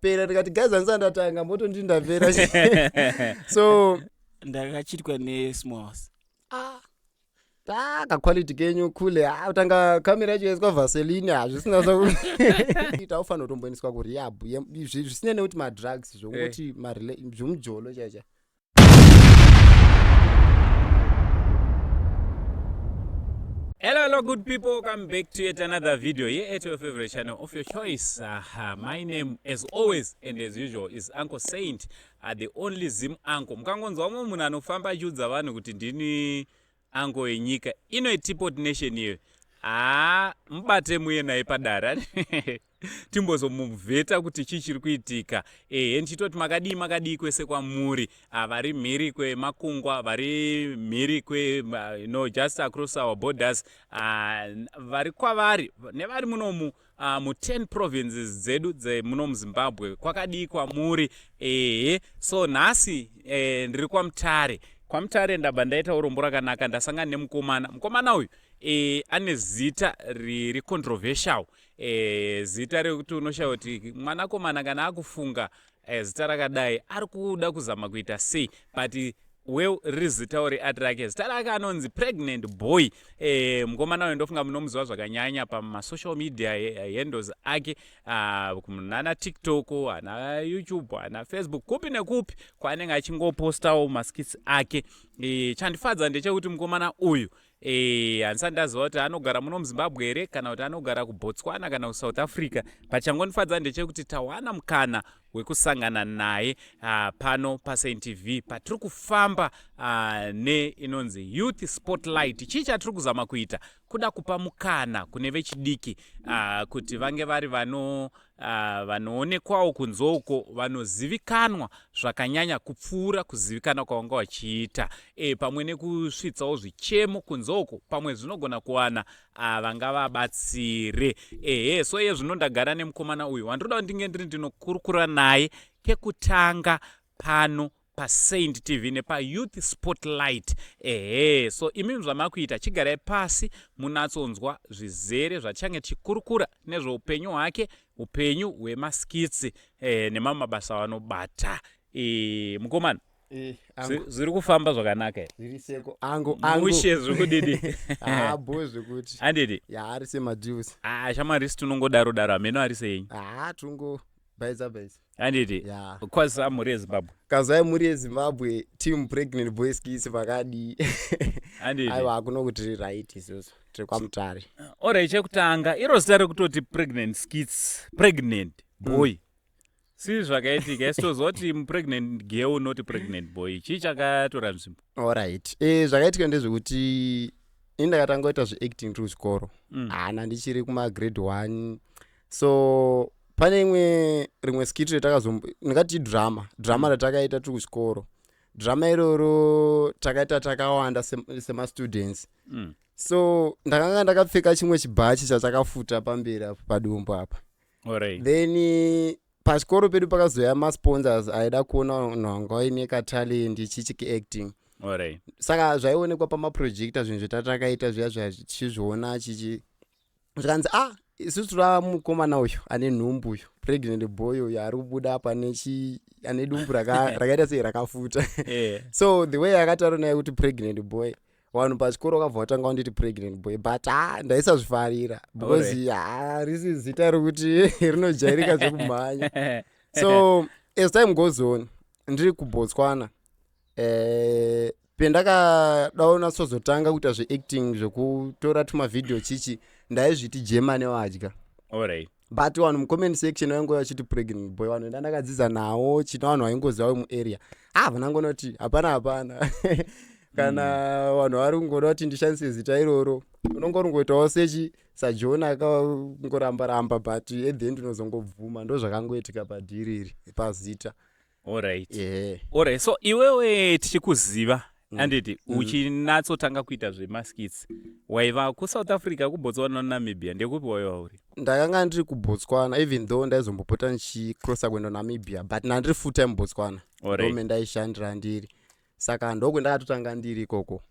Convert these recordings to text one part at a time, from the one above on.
Pera ndikati guys handisati ndatanga motondii ndapera. So ndakachitwa nesmalls. Ah, taka quality kenyu kule. Ah, kutanga kamera yacho yaiswa vaseline, hazvisina sa ufanira kutomboendeswa kurehab zvisinei nekuti madrugs, zvongoti zvomujolo chaicha. Hello, hello, good people. Welcome back to yet another video here at your favorite channel of your choice. My name, as always and as usual, is Uncle Saint, the only Zim uncle. Mukangonzwa umwe munhu anofamba achiudza vanhu kuti ndini uncle yenyika ino, Teapot Nation iyo, haa, mubate muye naye padare timbozomuvheta kuti chii chiri kuitika. Ehe, ndichitoti makadii, makadii kwese kwamuri, vari mhiri kwemakungwa, vari mhiri kwe no just across our borders, vari kwavari nevari munomu mu10 provinces dzedu dzemuno muZimbabwe, kwakadii kwamuri? Ehe, so nhasi ndiri kwaMutare. KwaMutare ndabva ndaita urombo rakanaka, ndasangana nemukomana. Mukomana uyu ane zita riri controversial, zita rekuti unoshaya kuti mwanakomana kana akufunga zita rakadai ari kuda kuzama kuita sei, but well, riri zitawo reart rake. Zita rake anonzi Pregnant Boy. Mukomana uyu ndofunga munomuziva zvakanyanya pamasocial media handles ake, nana TikTok, ana YouTube, ana Facebook, kupi nekupi kwaanenge achingopostawo maskits ake. Chandifadza ndechekuti mukomana uyu handisati ndaziva kuti anogara muno muZimbabwe here kana kuti anogara kuBotswana kana kuSouth Africa. Pachangondifadza ndechekuti tawana mukana wekusangana naye pano paSaint TV patiri kufamba neinonzi Youth Spotlight. Chii chatiri kuzama kuita? Kuda kupa mukana kune vechidiki kuti vange vari vanoonekwawo kunze uko, vanozivikanwa zvakanyanya kupfuura kuzivikanwa kwavanga vachiita, pamwe nekusvitsawo zvichemo kunze uko, pamwe zvinogona kuwana vanga vabatsire. Ehe, so iye zvino ndagara nemukomana uyu wandiroda kuti ndinge ndiri ndinokurukura naye kekutanga pano paSaint TV nepaYouth Spotlight. Ehe, so imimi zvamakuita, chigarai pasi munatsonzwa zvizere zvatichange tichikurukura nezveupenyu hwake, upenyu hwemaskits nemamwe mabasa avanobata. Mukomana, zviri kufamba zvakanaka here? Zviri seko ango ango. Mushe, zviri kudidi? Ah, bo zvekuti. Handidi? Ya, ari semajuice. Ah, shamwari, tinongodaro daro, hameno ari sei. Ah, tungo baiza baiza. Handidi? Ya. Kwazisa mhuri yeZimbabwe. Kazwai mhuri yeZimbabwe, team Pregnant Boy Skits, vakadii? Handidi? Aiwa, hakuna kuti tiri right isusu tiri kwaMutare. Alright, chekutanga, iro zita rekutoti Pregnant Skits, Pregnant Boy, si zvakaitika isitozwa kuti pregnant girl, not pregnant boy, chii chakatora nzvimbo? Alright, zvakaitika ndezvekuti ini ndakatanga kuita zveacting tiri kuchikoro. Hana ndichiri kumagrade 1, so pane imwe rimwe skit retakazombo, ndingati drama ratakaita tiri kuchikoro. Drama iroro takaita takawanda semastudents. So ndakanga ndakapfeka chimwe chibhachi chatakafuta pamberi apa, padumbu apa. Then pachikoro pedu pakazoya masponsors aida kuona vanhu vanga vaine katalent chichi keacting. Saka zvaionekwa pamaprojector, zvinhu zvetatakaita zviya zviya tichizviona chichi, zvikanzi, "Ah, isusu tura mukomana uyu ane nhumbu uyu, Pregnant Boy uyu ari kubuda apa nechi ane dumbu rakaita sei, rakafuta." So the way akataura naye kuti Pregnant Boy, vanhu pachikoro vakabva vatanga vanditi Pregnant Boy, but ah, ndaisazvifarira because ha, risi zita rekuti rinojairika zvekumhanya. So as time goes on, ndiri kuBotswana, pendakadaona sozotanga kuita zveacting, zvekutora tumavhidhiyo chichi, ndaizviti Germany Wadya. But vanhu mucomment section vaingouya vachiti Pregnant Boy. Vanhu ndandakadzidza nawo china, vanhu vaingoziva vemuarea, ah, vanangonoti hapana, hapana kana vanhu vari kungoda kuti ndishandise zita iroro. Unonge uringoitawo sechi saJohn akangoramba ramba, but at the end unozongobvuma. Ndo zvakangoitika padhiri iri pazita. Yeah. Alright, so iwewe tichikuziva, anditi, uchinatsotanga kuita zvemaskits waiva kuSouth Africa, kuBotswana, Namibia, ndekupi waiva uri? Ndakanga ndiri kuBotswana, even though ndaizombopota ndichicrossa kuenda Namibia, but ndandiri full time Botswana. Ndome ndaishandira ndiri, saka ndokwendakatotanga ndiri ikoko.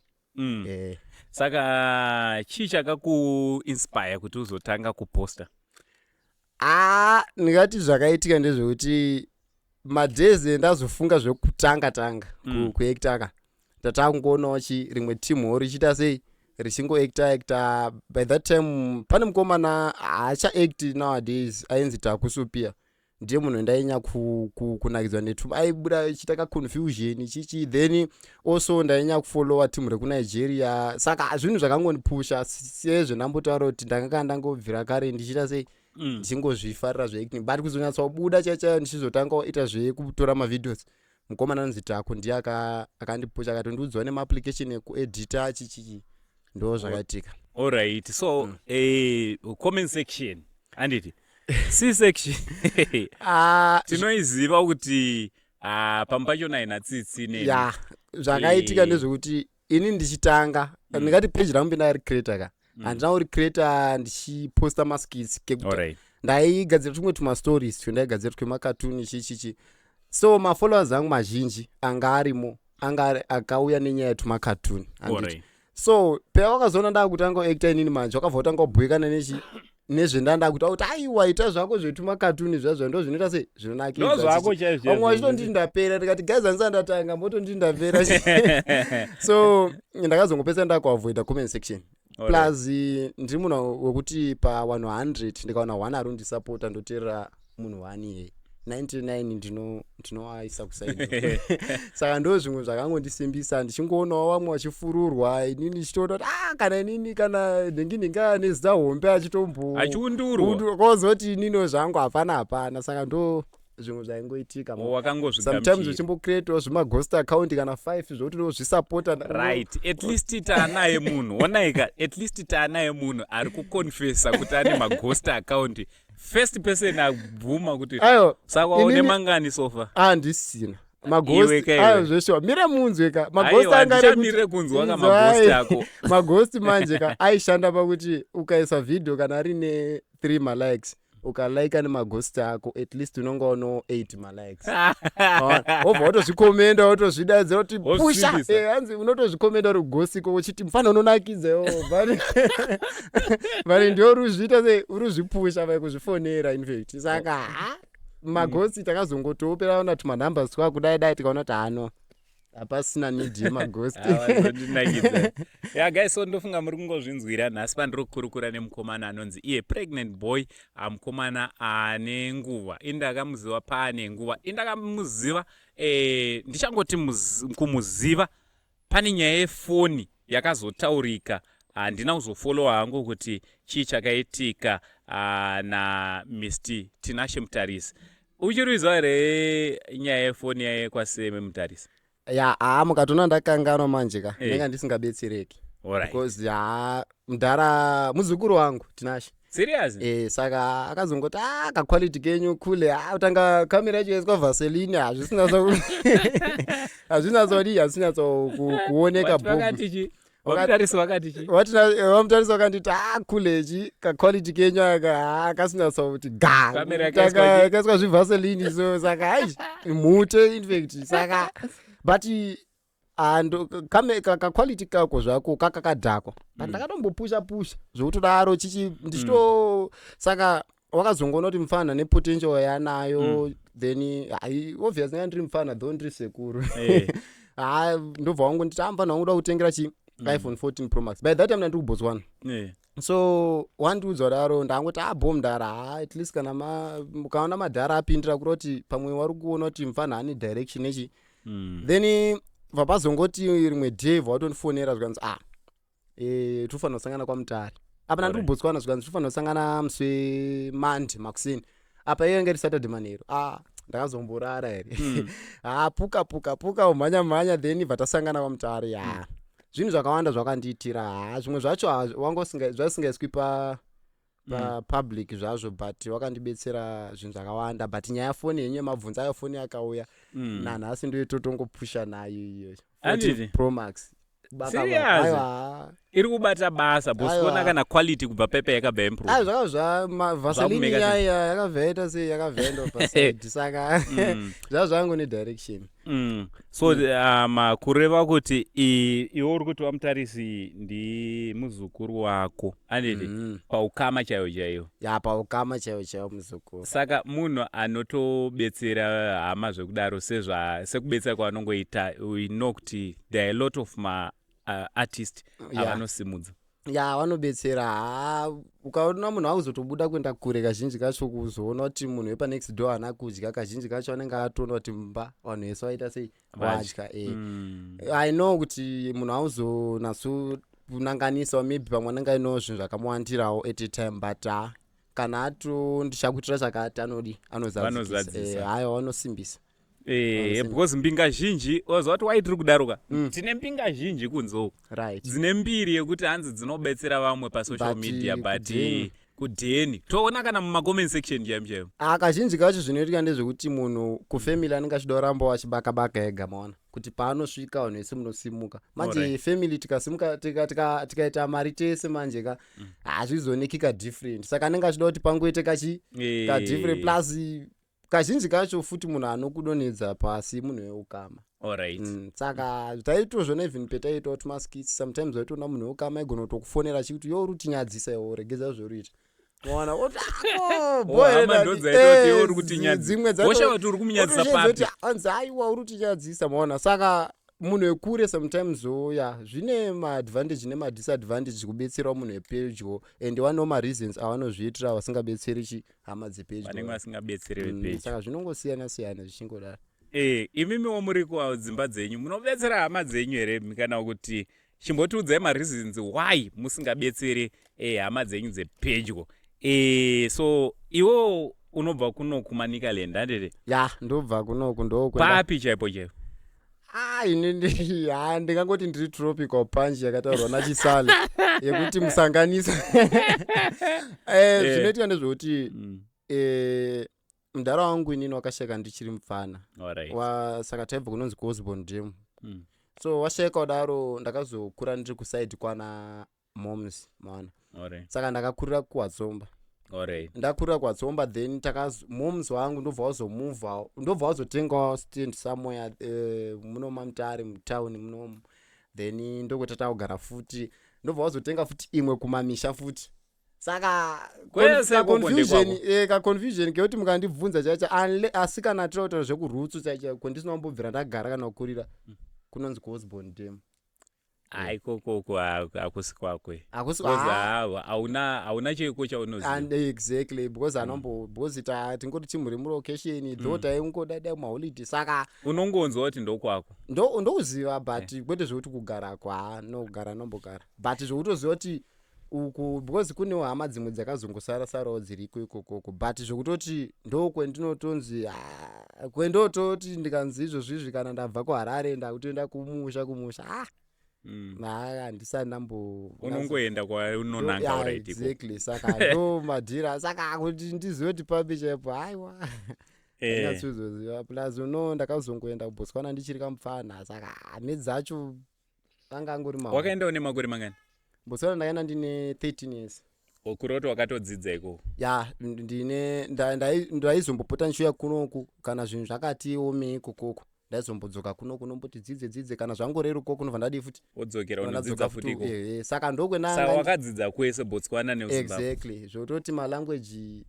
Saka chii chakakuinspire kuti uzotanga kuposta? Ah, ndingati zvakaitika ndezvekuti madays endazofunga zvekutanga tanga kuacta ka, tatakungoonawo chi rimwe team ho richiita sei, richingoacta acta. By that time pane mukomana haacha-act nowadays, ainzi Takusupia. Ndiye munhu ndainya kunakidzwa netu, aibuda achiita kaconfusion chichi. Then also ndainya kufollowa team rekuNigeria, saka zvinhu zvakangondipusha sezvendambotaura kuti ndakanga ndangobvira kare ndichiita sei, ndichingozvifarira zveacting, but kuzonyatsobuda chaichaiyo ndichizotangawo ita zvekutora mavideos, mukomana anonzi Tako ndiye akandipusha, akatondiudzawo nemaapplication ekuedita chichichi. Ndo zvakaitika. Alright, so comment section, handiti c section? Ah, tinoiziva kuti, ah, pamwe pachona haina tsitsi nemi. Ya, zvakaitika ndezvekuti ini ndichitanga, ndingati page rangu ndindaricreata ka, handina kuricreata ndichiposta maskits kekuti ndaigadzira tumwe tumastories twendaigadzira twemakatuni chichichi. So mafollowers angu mazhinji anga arimo anga akauya nenyaya yetumakatuni, handiti? So pawakazoona ndakutanga kuacta inini manje, wakabva kutanga kubhuikana nechi nezvendanda kuita kuti aiwa, ita zvako zvetumakatuni zvazvo, ndo zvinoita sei, zvinonakidza. Ndo zvako chaizvo. Vamwe vachitonditi ndapera, ndikati, "Guys, handisati ndatanga, mbotonditi ndapera." So ndakazongopedzisa ndakuavoida comment section. Plus ndiri munhu wekuti pa100 ndikaona 1 ari kundisapota, ndoteerera munhu 1 iyeye, 99 ndinoaisa kuside. Saka ndo zvimwe zvakangondisimbisa, ndichingoonawo vamwe vachifururwa, inini ndichitoona kuti, ah, kana inini, kana nhingi nhingi nezita hombe achitombo achiundurwa, kozoti ininiwo zvangu hapana hapana. Saka ndo zvimwe zvaingoitika. Sometimes Wakangozvigamuchira. Uchimbocreatawo zvimaghost account kana 5 zvokuti unozvisapota. Right, at least taanaye munhu, onaika, at least taanaye munhu ari kuconfessa kuti ane maghost account, first person abvuma kuti Aiwa. Saka une mangani so far? Handisina Iwe maghost. ka iwe. Ayo, zveshuwa, mira munzwe ka, maghost Aiwa, anga ari handichamirire kunzwa ka maghost ako. Maghost manje ka aishanda pakuti ukaisa vhidhio kana rine 3 malikes, ukalaika nemaghost ako, at least unonga uno 8 malikes. Wobva wotozvikomenda, wotozvidaidzira kuti pusha. Wozvisimbisa. Hanzi unotozvikomenda uri kugosiko uchiti mufana unonakidza iwo, but ndiwo uri kuzviita sei, uri kuzvipusha vai kuzvifonera infact. Saka ha, maghost takazongotopera ona tumanumbers twakudai dai, tikaona kuti hano hapasina need yemaghost. Ndinakidza ya guys. So ndofunga muri kungozvinzwira, nhasi pandiri kukurukura nemukomana anonzi iye Pregnant Boy. Ah, mukomana ane nguva, indakamuziva paane nguva, indakamuziva ndichangoti kumuziva pane nyaya yefoni yakazotaurika. Handina kuzofollowa hangu kuti chii chakaitika naMr Tinashe Mutarisi. Uchiri here nyaya yefoni yayekwaseme Mutarisi? Ya, haa, mukatoona ndakanganwa manje ka, ndinga ndisingabetsereki. Because haa, mudhara muzukuru wangu Tinashe. Serious? Saka akazongoti, "Ah, kaquality kenyu kule, ah, utanga kamera yacho yaiswa vaseline, hazvinatsodi, hazvisinatso kuoneka." Vati vakati chi? VaMutarisi vakati chi? VaMutarisi vakanditi, "Ah, kulechi kaquality kenyu aka, ah, kasinatso kuti ga." Kamera yakaiswa chi? Kaiswa zvivaseline, so saka hai, mhute infact. Saka but ando kame kaquality kako zvako kakakadhakwa, but ndakatombopusha pusha zvekutodaro chichi ndichito. Saka wakazongoona kuti mufana nepotential yanayo. Then hai, obviously ndanga ndiri mufana though ndiri sekuru. Ha, ndobva wangonditi, "Ah, mufana wangu uda kutengera chi iPhone 14 Pro Max." By that time ndandiri kuBotswana. So wandiudza kudaro, ndangoti, "Ah, bho mudhara." Ha, at least kana mukaona madhara apindira, kureva kuti pamwe wari kuona kuti mufana ane direction nechi. Then vapazongoti rimwe day vatondifonera, zvikanzi, "Ah, tofanira kusangana kwaMutare." Apa ndandiri kuBotswana. Zvikanzi tofanira kusangana musi weMonday makuseni, apa iyo yanga iri Saturday manheru. Ah, ndakazomborara here? Ha, puka puka puka, umhanya mhanya, then ibva tasangana kwaMutare. Ha, zvinhu zvakawanda zvakandiitira. Ha, zvimwe zvacho wanga zvasingaiswi pa papublic zvazvo, but wakandibetsera zvinhu zvakawanda. But nyaya yafoni yenyu yemabvunzo ayo, foni yakauya nanhasi, ndoitotongopusha nayo iyo Handiti? 14 Pro Max. Serious? Aiwa. Iri kubata basa because kuona kana quality kubva pepe yakabva improve. Ai, zvaka zva Vaseline yaya yakabva yaita sei, yakabva yaenda paside, saka zvava zvangu nedirection. So kureva kuti iwe uri kuti waMutarisi ndi muzukuru wako, anditi? Paukama chaiwo chaiwo? Ya, paukama chaiwo chaiwo muzukuru. Saka munhu anotobetsera hama zvekudaro, sezva sekubetsera kwaanongoita, we know kuti there are a lot of ma artist avanosimudza. Ya, vanobetsera. Ha, ukaona munhu akuzotobuda kuenda kure, kazhinji kacho kuzoona kuti munhu wepanext door haana kudya, kazhinji kacho anenge atoona kuti mba vanhu vese vaita sei, vadya e. I know kuti munhu auzonatso kunanganisawo, maybe pamwe anenge ainewo zvinhu zvakamuwandirawo at a time, but ha, kana ato ndichakuitira chakati, anodi anozadzikisa. Vanozadzisa. Haiwa, vanosimbisa. Because mbinga zhinji, waziva kuti wai tiri kudaroka, tine mbinga zhinji kunze uku dzine mbiri yekuti hanzi dzinobetsera vamwe pasocial But, media, but kudheni. Kudheni toona kana mumacomment section chaimo chaimo. Ah, kazhinji kacho zvinoitika ndezvekuti munhu kufamily anenge achida kuramba achibaka-baka ega, maona kuti paanosvika vanhu vese munosimuka manje. Family tikasimuka, tikaita mari tese manje ka, hazvizooneki ka different, saka anenge achida kuti pangoite kachi kadifferent. Plus kazhinji kacho futi munhu anokudonhedza pasi munhu weukama. Saka taitozvona even petaitawo tumaskits, sometimes waitoona munhu weukama aigona kutokufonera achikuti, "Yo, uri kutinyadzisa iwe, regedza zvoruita." Maona oti, "Ako, boy." Hama ndodzaita kuti iwe uri kutinyadzisa. Dzimwe Wosha kuti uri kumunyadzisa papi? Anzi, "Aiwa, uri kutinyadzisa." Maona, saka munhu wekure sometimes oya, zvine maadvantage nemadisadvantage kubetserawo munhu wepedyo, and vanewo mareasons avanozviitira vasingabetseri chi hama dzepedyo. Vanenge vasingabetseri vepedyo. Saka zvinongosiyana siyana zvichingodaro. Imimiwo muri kudzimba dzenyu, munobetsera hama dzenyu here, kana kuti chimbotiudzai mareasons why musingabetseri hama dzenyu dzepedyo? So iwo unobva kuno kuManicaland, handiti? Ya, ndobva kunoku, ndokwenda. Papi chaipo chaipo? Ah, ini ha, ndingangoti ndiri tropical punch yakataurwa nachisale yekuti musanganisa. Zvinoitika ndezvekuti mudhara wangu inini wakasheka ndichiri mupfana. Saka taibva kunonzi kuOsborn Dam. So washeka kudaro, ndakazokura ndiri kuside kwana moms, maona. Saka ndakakurira kuWatsomba. Ndakurira kuWatsomba, then moms wangu ndobva wazomuvha, ndobva wazotengawo stand somewhere muno maMutare mutauni munomu, then ndokuti takugara futi, ndobva wazotenga futi imwe kumamisha futi, saka Kwese ikoko kaconfusion ndekwako. Kaconfusion kekuti mukandibvunza chaicho, asi kana tiri kutaura zvekurutsu chaicho, kwandisina kumbobvira ndagara kana kukurira kunonzi kuOsborn Dam. Aikokoko hakusi kwakwe. Hakusi. Because Ah, hauna chaiko chaunoziva. And exactly, because anombo because tingoti chimhuri mulocation, though taingodada maholiday, saka Unongonzwa kuti ndokwako. Ndokuziva, but kwete zvekuti kugarako. Ha, no, kugara nombogara, but zvekutoziva kuti uku, because kunewo hama dzimwe dzakazongosara sarawo dziriko ikokoko, but zvekutoti ndokwendinotonzi, ah, kwendototi ndikanzi izvozvizvi kana ndabva kuHarare ndakutoenda kumusha, kumusha, ah, ha, handisati ndambo. Unongoenda kwaunonanga. Yeah, alright, iko. Exactly, saka ndo madhira, saka kuti ndizive kuti papi chaipo, haiwa, anyatsozoziva. Plus uno ndakazongoenda kuBotswana ndichiri kamupfana, saka nedzacho anga angori ma Wakaendawo nemakore mangani? Botswana ndakaenda ndine 13 years. Kuroti wakatodzidza ikoko? Ya, ndine ndaizombopota ndichiuya kunoku kana zvinhu zvakati omei ikokoko, ndaizombodzoka kunoku, nomboti dzidze dzidze, kana zvangorerukoko ndobva ndadii futi? Wodzokera. Ndobva Unodzidza ndadzoka futi futi. ikoko. Saka ndokwenanga. Saka wakadzidza kwese, Botswana neZimbabwe? Exactly, zvototi malanguage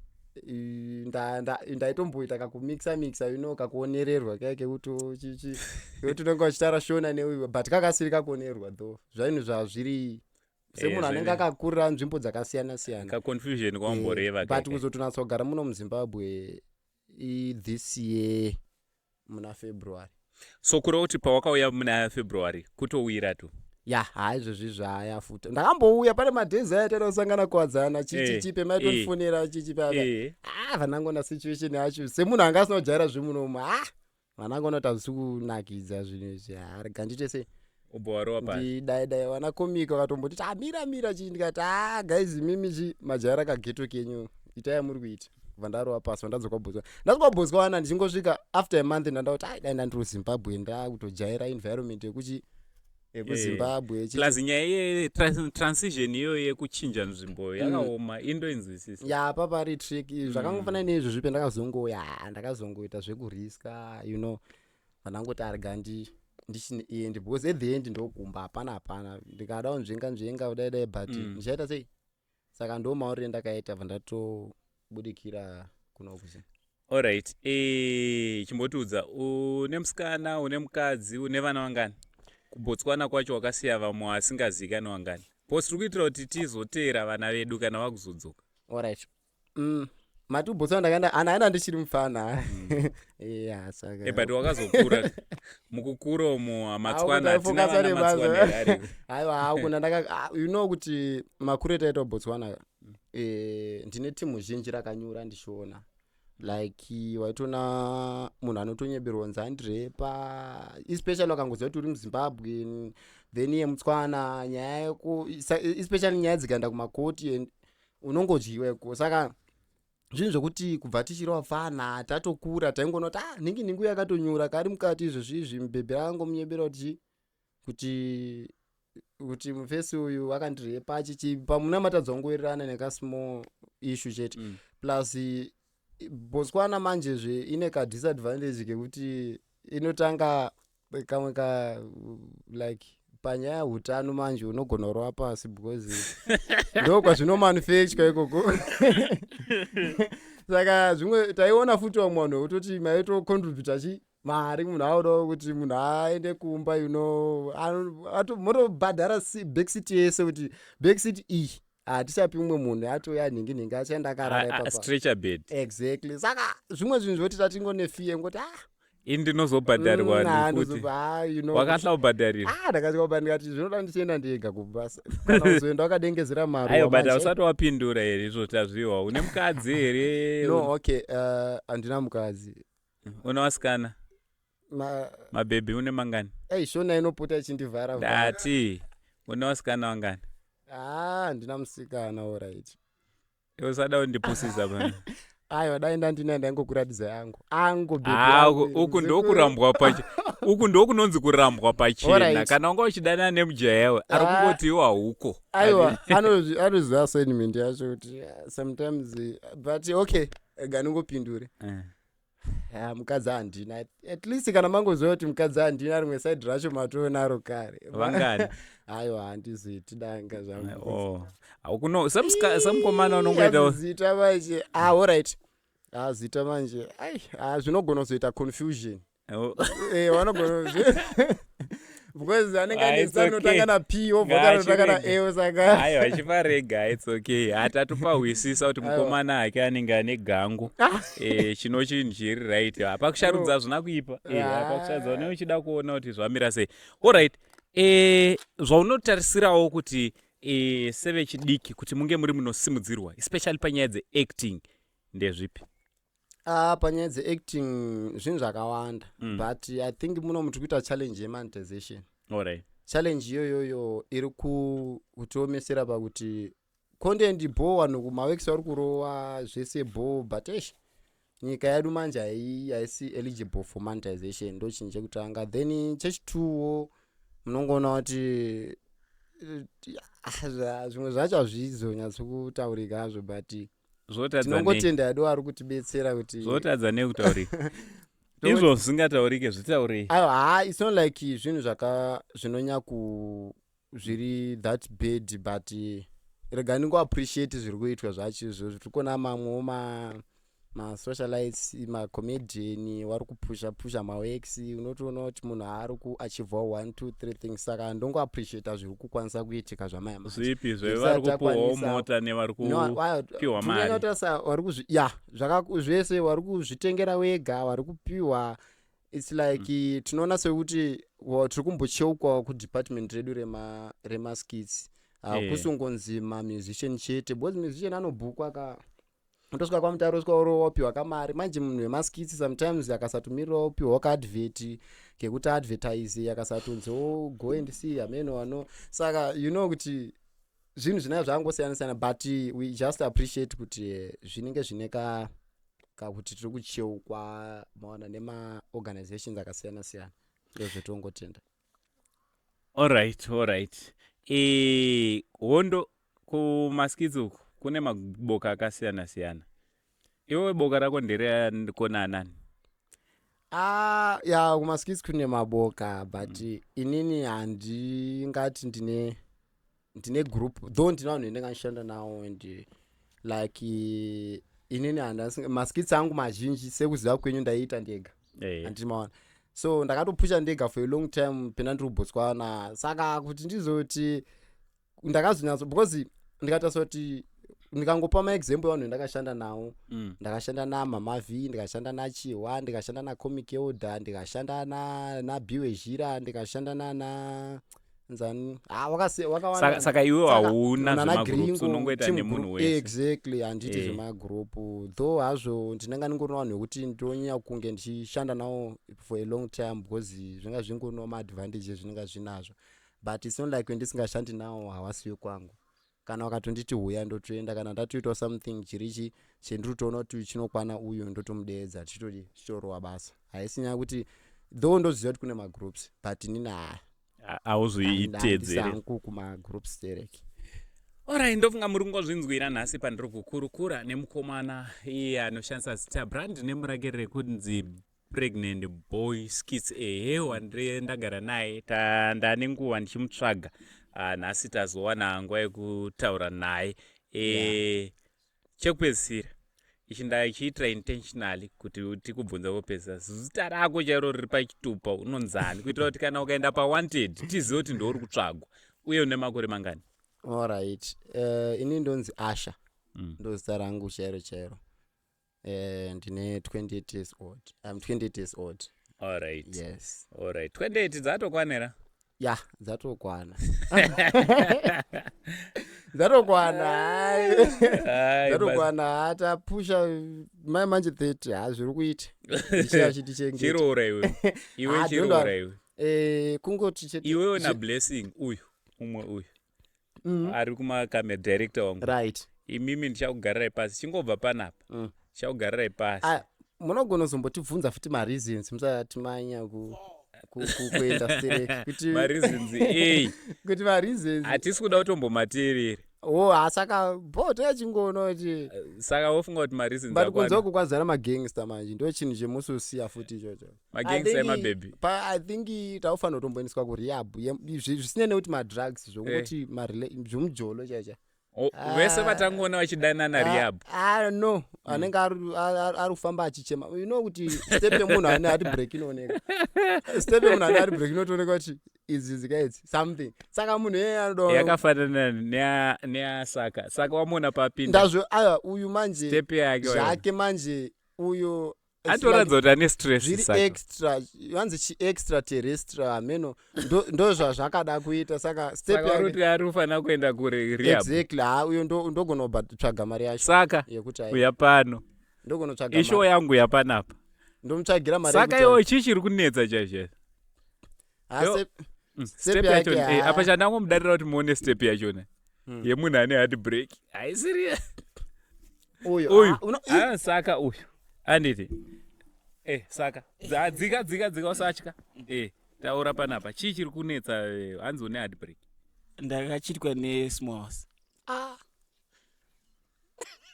ndaitomboita kakumixa mixa, kakuonererwa kaya kekuti chichi kekuti unenge uchitaura Shona neuyu, but kakasiri kakuonererwa though, zvainhu zvazviri semunhu anenge akakurira nzvimbo dzakasiyana siyana. Kaconfusion kwamboreva. But kuzotonatsa kugara muno muZimbabwe this year muna February. So kureva kuti pawakauya muna February kutowira tu? Ya, ha, izvozvi zvaya futi ndakambouya pane madhezi aya taida kusangana kuwadzana chichichi pemaitonifonera chichi paya. Ah, vanangona situation yacho semunhu anga asina kujaira zvemunomu, ah, vanangona kuti hazvisi kunakidza zvinhu izvi. Ah, rega ndiite sei? Ubva warova pasi. Ndidai dai vana komika vakatombotiti, "Ah, mira mira," chii, ndikati, "Ah, guys, mimi chi majaira kageto kenyu, itai yamuri kuita." Bva ndarova pasi, vandadzoka Botswana. Ndasvika Botswana, ndichingosvika after a month ndanda kuti, "Ai, dai ndandiri kuZimbabwe, ndakutojaira environment yekuchi." Ekuzimbabwe. Plus nyaya yetransition iyoyo yekuchinja nzvimbo yakaoma, indoinzwisisa. Ya, papari tricky, zvakangofanana neizvozvi. Pendakazongoya, ndakazongoita zvekuriska, vandangoti arga ndichiendi, because at the end ndokumba, hapana hapana, ndikada kunzvenga nzvenga kudai dai, but ndichaita sei? Saka ndo maurire ndakaita, bva ndatobudikira kuno kuzi. Alright, chimbotiudza, une musikana, une mukadzi, une vana vangani? KuBotswana kwacho wakasiya vamwe vasingazivikanwi vangani? Because tiri kuitira kuti tizoteera vana vedu kana vakuzodzoka. Alright, mati kuBotswana ndakaenda, andaenda ndichiri mufana, ya, saka But wakazokura, mukukura umo matswana hatina Haukutaifocusa vana nebasa. matswana here ariko? Aiwa, hakuna. Ndaka kuti makuru etaita kuBotswana, ndine timu zhinji rakanyura ndichiona, like waitona munhu anotonyeberwa kunzi andirepa, especially wakangoziva kuti uri muZimbabwe, then iye mutswana, nyaya yeku especially nyaya dzikaenda kumakoti and unongodyiwa iko. Saka zvinhu zvokuti kubva tichiri vafana, tatokura, taingoona kuti ah, nhingi nhingi uyu akatonyura kari mukati izvozvi izvi, mubhebhi akangomunyebera kuti kuti mufesi uyu akandirepa chichi, pamuna matadza kungowirirana nekasmall issue chete. Plus Botswana manjezve ine kadisadvantage kekuti inotanga kamwe ka like panyaya yeutano manje unogona kurova pasi, because ndo kwazvinomanufacture ikoko. Saka zvimwe taiona futi vamwe vanhu vekutoti maitocontributa chi mari, munhu audawo kuti munhu aende kumba, motobhadhara backseat yese, kuti backseat iyi hatichapi mumwe munhu, atouya nhingi nhingi achaenda akarara ipapa. Stretcher bed. Exactly. Saka zvimwe zvinhu zvoti tatingone fear ngoti ah, Ini ndinozobhadharwa nekuti ndinozoba wakahla kubhadharira. Ah, ndakatya, ndikati zvinoda ndichienda ndega kubasa, kana kuzoenda wakadengezera mari. Aiwa, but hausati wapindura here izvo tazviwa? Une mukadzi here? No, okay, handina mukadzi. Una vasikana? Mabhebhi une mangani? Ei, shona inopota ichindivhara. Ndati une vasikana vangani? Ah, handina musikana, alright. Usada kundipusisa pano. Aiwa, dai ndandina, ndaingokuratidza yangu angu. Ah, uku ndokurambwa pache, uku ndokunonzi kurambwa pachena. Kana wanga uchidanana nemujayawe ari kungoti iwo hauko. Aiwa, anoziva assignment yacho kuti sometimes, but okay, ganingopindure. Ah, mukadzi handina. At least kana mangoziva kuti mukadzi handina, rimwe side racho matonaro kare. Vangani? Aiwa, handiziti danga zvangu. Oh. Haukuno semukomana unongoita Zita manje, ah, alright, ah, zita manje, ai, ah, zvinogona kuzoita confusion. Oh. Vanogona, because anenge Ah, ane it's zita rinotanga okay. na P, wobva anotanga na Ngaachirega. A, saka Aiwa, chiparega, it's okay. Hatatopahwisisa kuti Aiwa. mukomana hake anenge ane gangu. Chino chinhu chiri right hapakusharudza, hazvina kuipa. Hapakusharudza une uchida kuona kuti zvamira sei. Alright, zvaunotarisirawo kuti sevechidiki kuti munge muri munosimudzirwa, especially panyaya dzeacting, ndezvipi? Ah, panyaya dzeacting zvinhu zvakawanda, but I think muno muti kuita challenge yemonetization. Challenge iyoyoyo iri kutiomesera pakuti content bo, vanhu kumaworks vari kurova zvese bo, but eish, nyika yedu manje haisi eligible for monetization. Ndo chinhu chekutanga. Then chechituwo, munongoona kuti zvimwe zvacho hazvizonyatsokutaurika hazvo, but Zvotadza nei? tinongotenda yedu vari kutibetsera kuti Zvotadza nei kutaurika izvo zvisingataurike? Zvitaurei. Aiwa, ha, it's not like zvinhu zvaka zvinonyaku zviri that bad, but rega ndingoappreciate zviri kuitwa zvacho izvozvo. Tiri kuona mamwewo masocialites, macomedian vari kupusha pusha maworks, unotoona kuti munhu ari kuachievawo one two three things. Saka ndongoappreciata zviri kukwanisa kuitika zvamaya manje. Zvipi? Zvisati Zvevari kupuhwawo mota nevari kupiwa mari? Kupiwa vari kuzvi, ya, zvese vari kuzvitengera wega, vari kupiwa. It's like tinoona sekuti tiri kumbocheukwawo kudepartment redu remaskits, hakusingonzi mamusician chete, because musician anobhukwa ka, utosvika kwamutaro, usvika wapiwa kamari. Manje munhu wemaskits sometimes akasatomirirawo upiwa kaadvert kekuti advertise, akasatonziwo go and see hameno vano. Saka you know kuti zvinhu zvinenge zvangosiyana siyana, but we just appreciate kuti zvinenge zvine ka kakuti tiri kucheukwa, maona, nemaorganizations akasiyana siyana. Ndozvetongotenda. Alright. Hondo kumaskits uku kune maboka akasiyana siyana. Iwe boka rako nderekonanani? Ah, ya, kumaskits kune maboka, but inini handingati ndine group, though ndine vanhu vendinga ndishanda navo. And like inini handasi maskits angu mazhinji, sekuziva kwenyu, ndaiita ndega. Handiti maona? So ndakatopusha ndega for a long time pena ndiri kuBotswana. Saka kuti ndizoti ndakazonyatso, because ndikatarisa kuti ndikangopa maexample evanhu vendakashanda navo, ndakashanda naMama V, ndikashanda naChihwa, ndikashanda naComic Elder, ndikashanda naBiwe Zhira, ndikashanda nana nzani. Ah, wakawanda. Saka iwe hauna nana zvemagroups, Gringo, unongoita team nemunhu group. wese. Exactly, handiti zvemagroup, though hazvo ndinenge ndingorina vanhu vekuti ndonyanya kunge ndichishanda navo for a long time, because zvinga zvingorinawo maadvantages zvinenge zvinazvo. But it's not like wendisingashandi nawo hawasiwe kwangu. Kana wakatonditi huya, ndotoenda. Kana ndatoitawo something chirichi chendiri kutoona kuti chinokwana uyu, ndotomudeedza, tichitodi tichitorowa basa. Haisi nyaya kuti, though ndoziva kuti kune magroups, but inini Hauzoitedzere. Hangu kumagroups dereki. Alright, ndofunga muri kungozvinzwira nhasi pandiri kukurukura nemukomana iye anoshandisa zita brand name rake rekunzi Pregnant Boy Skits. Ehe, wandiri ndagara naye, ndane nguva ndichimutsvaga. Ah, nhasi tazowana nguva yekutaura naye. Chekupedzisira ichi ndachiitira intentionally kuti tikubvunza kupedzisa, zita rako chairo riri pachitupa unonzani, kuitira kuti kana ukaenda pawanted tizive kuti ndouri kutsvagwa, uye une makore mangani? Alright, ini ndonzi Asha. Ndo zita rangu chairo chairo. Ndine 28 years old. I'm 28 years old. Yes. Alright, 28 dzatokwanira? Ya, dzatokwana, dzatokwana, hai. Ai, Dzatokwana, hatapusha mai manje 30. Ha, zviri kuita ndichiya chitichengeta. Chiroora iwe, iwe. Ah, don't Chiroora worry. iwe. Kungoti chete Iwewe naBlessing uyu, umwe uyu ari kumakamera, director wangu. Imimi ndichakugarirai pasi, chingobva panapa. Ndichakugarirai pasi. Ah, munogona kuzombotibvunza futi mareasons musati manya kuenda stereki kuti Mareasons ei? Kuti mareasons. Hatisi kuda kutombomateerera. O, saka bo toyachingoona kuti Saka wofunga kuti mareasons but kunze akwana uku kwazara magangster manje, ndo chinhu chemusi futi ichocho. Magangster emabhebhi. I think taufanira kutomboendeswa kurehab, zvisinei nekuti madrugs, zvongoti zvomujolo chaicha. O, vese vatangoona vachidanana, rehab. Ah, no, anenge ari kufamba achichema, you know kuti step yemunhu ane heart break inooneka. Step yemunhu ane heart break inotooneka kuti idzi dzikaidzi something. Saka munhu iyeye anoda Yakafanana neasaka. Saka wamuona papinda ndazvo. Aya, uyu manje step yake wayo. Zvake manje uyo it's like Atoratidza kuti ane stress. Zviri Saka extra, vanzi chiextra terrestrial, hameno ndo zvazvakada kuita. Saka step Saka uri yake kuti ari kufanira kuenda kurehab. Exactly. Ha, uyo ndogona kutsvaga mari yacho Saka yekuti ai uya pano. Ndogona kutsvaga Ishow mari. yangu yapanapa. Ndomutsvagira mari Saka yekuti iwo chii chiri kunetsa chaizvo? Ha, step Step yake, yacho ha. apa chandangomudarira kuti muone step yachona yemunhu ane heart break haisiri Uyo. Uyu. Ah, Ah, saka uyu anditi saka dzika, dzika, dzika, usatya. Taura panapa, chii chiri kunetsa? Hanzi une heart break. Ndakachitwa nesmall house. Ah.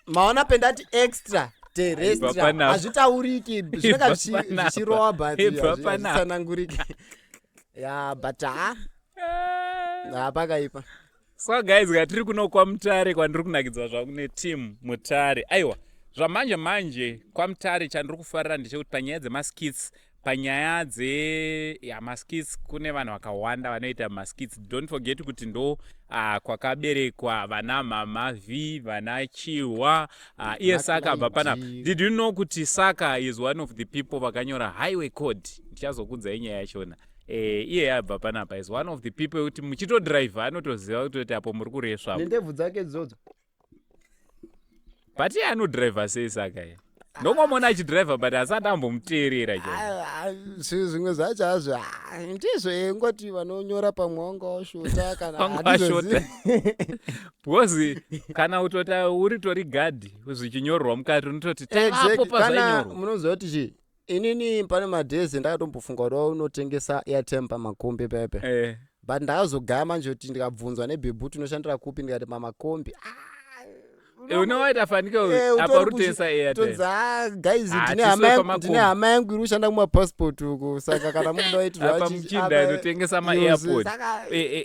Maona pendati extra Ibva terrestrial? panapa. Hazvitauriki, zvinenge Ibva panapa. zvichirova, but Ibva panapa. hazvitsananguriki. Ya, but ha, ha, pakaipa. So guys, katiri kuno kwaMutare kwandiri kunakidzwa zvangu neteam Mutare. Aiwa, zvamanje manje kwaMutare chandiri kufarira ndechekuti panyaya dzemaskits, panyaya dze ya maskits, kune vanhu vakawanda vanoita maskits. Don't forget kuti ndo kwakaberekwa vana Mama V, vana Chihwa, iye Saka abva panapa. Did you know kuti Saka is one of the people vakanyora Highway Code? Ndichazokudzai nyaya yachona. Iye abva panapa, is one of the people yekuti muchitodhiraivha anotoziva kutoti apo muri kuresva. Nendebvu dzake idzodzo. But iye anodhiraivha sei Saka? Iye ndongomona achidhiraivha, but asati ambomuteerera chaizvo. Ah, ah, zvimwe zvacho hazvo, ah, ndizvo ngoti vanonyora pamwe wanga washota kana Wanga handizozivi. Because kana utoti uri tori gadhi, zvichinyorwa mukati unototi tavapo Exactly. Kana pazvainyorwa. munoziva kuti chii, inini pane madhezi ndakatombofunga kuti unotengesa airtime pamakombi pepe. But ndakazogaya manje kuti ndikabvunzwa nebhebhu kuti unoshandira kupi, ndikati mamakombi. Ah, Unowaita fanike Eh, apa utori rutesa airtime. Tonzi, "Ah, guys, Ah, ndine tisiwe hama yangu- pamakombi." ndine hama yangu iri kushanda kumapassport uko, saka kana mukuda Apa waitirwa muchinda inotengesa maairpod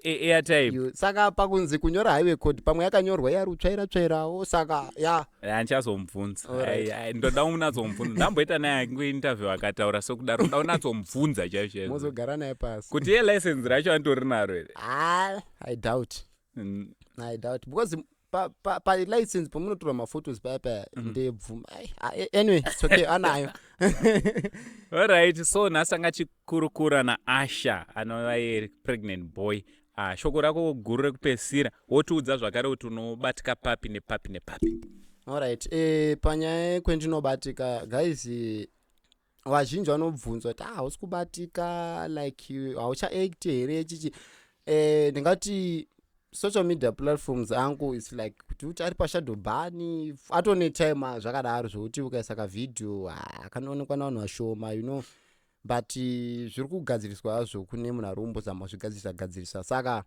airtime. Saka pakunzi kunyora highway code, pamwe yakanyorwa iyari kutsvaira tsvairawo, saka ya. Handichazomubvunza. Alright. Ai, ai, ndoda unatsomubvunza. Ndamboita naye kuinterview akataura sokudaro, ndoda unatsomubvunza chaizvo chaizvo. Mozogara naye pasi. Kuti iye license racho anitori naro here? Ah, I doubt. I doubt, because palicense pamunotorwa maphotos paya paya ndebvuma. Ai, ah, anyway, it's okay, anayo. Alright, so nhasi anga chikurukura naAsha anova iye Pregnant Boy. Shoko rako guru rekupedzisira, wotiudza zvakare kuti unobatika papi nepapi nepapi. Alright, panyaya yekwendinobatika, guys, vazhinji vanobvunzwa kuti, "Ah, hausi kubatika, like hauchaact here?" Chichi, ndingati social media platforms angu is like kuti ari pashadow ban, atone time zvakadaro, zvokuti ukaisa kavhidhio kanoonekwa navanhu vashoma, but zviri kugadziriswa hazvo, kune munhu ari kumbozama kuzvigadzirisa gadzirisa. Saka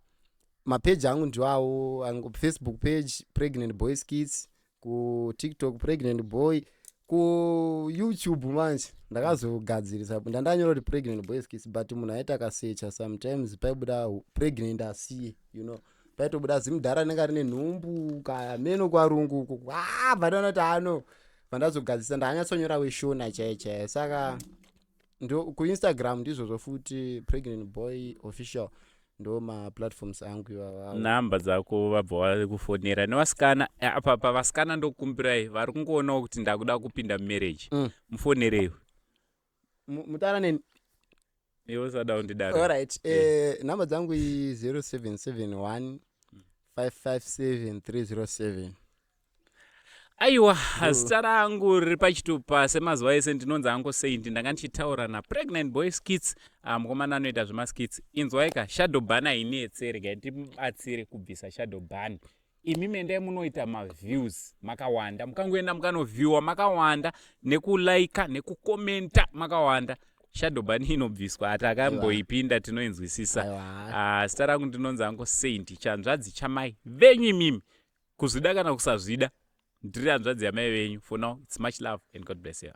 mapeji angu ndiwawo: Facebook page Pregnant Boy Skits, kuTikTok Pregnant Boy, kuYouTube manje ndakazogadzirisa, ndandanyora kuti Pregnant Boy Skits, but munhu aiti akasecha sometimes paibuda Pregnant asiye, paitobuda zimudhara rinenge rine nhumbu kameno kwarungu uko. Ah, bvandaona kuti ano vandazogadzirisa, ndakanyatsonyora weshona chaiyo chaiyo. Saka ndo kuInstagram ndizvozvo futi, Pregnant Boy Official, ndo maplatforms angu ivava. Nhamba dzako vabva vakufonera nevasikana. Apa pavasikana ndokumbirai, vari kungoonawo kuti ndakuda kupinda mumarriage, mufonereiwo. Mutaura neni. Iwe usada kundidaro. Alright, nhamba dzangu i 0771 557 307. Aiwa, zita rangu riri pachitupa semazuva ese ndinonzi Ango Saint. Ndanga ndichitaura naPregnant Boy Skits, mukomana anoita zvemaskits. Inzwaika, shadow ban hainetse, regai timubatsire kubvisa shadow ban. Imi mendai munoita maviews makawanda, mukangoenda mukanoviewa makawanda, nekulaika nekukomenta makawanda, shadow ban inobviswa. Hati akamboipinda, tinoinzwisisa. Aiwa. Zita rangu ndinonzi Ango Saint, chanzvadzi chamai venyu. Imimi kuzvida kana kusazvida, ndiri hanzvadzi yamai venyu. For now, it's much love and God bless you.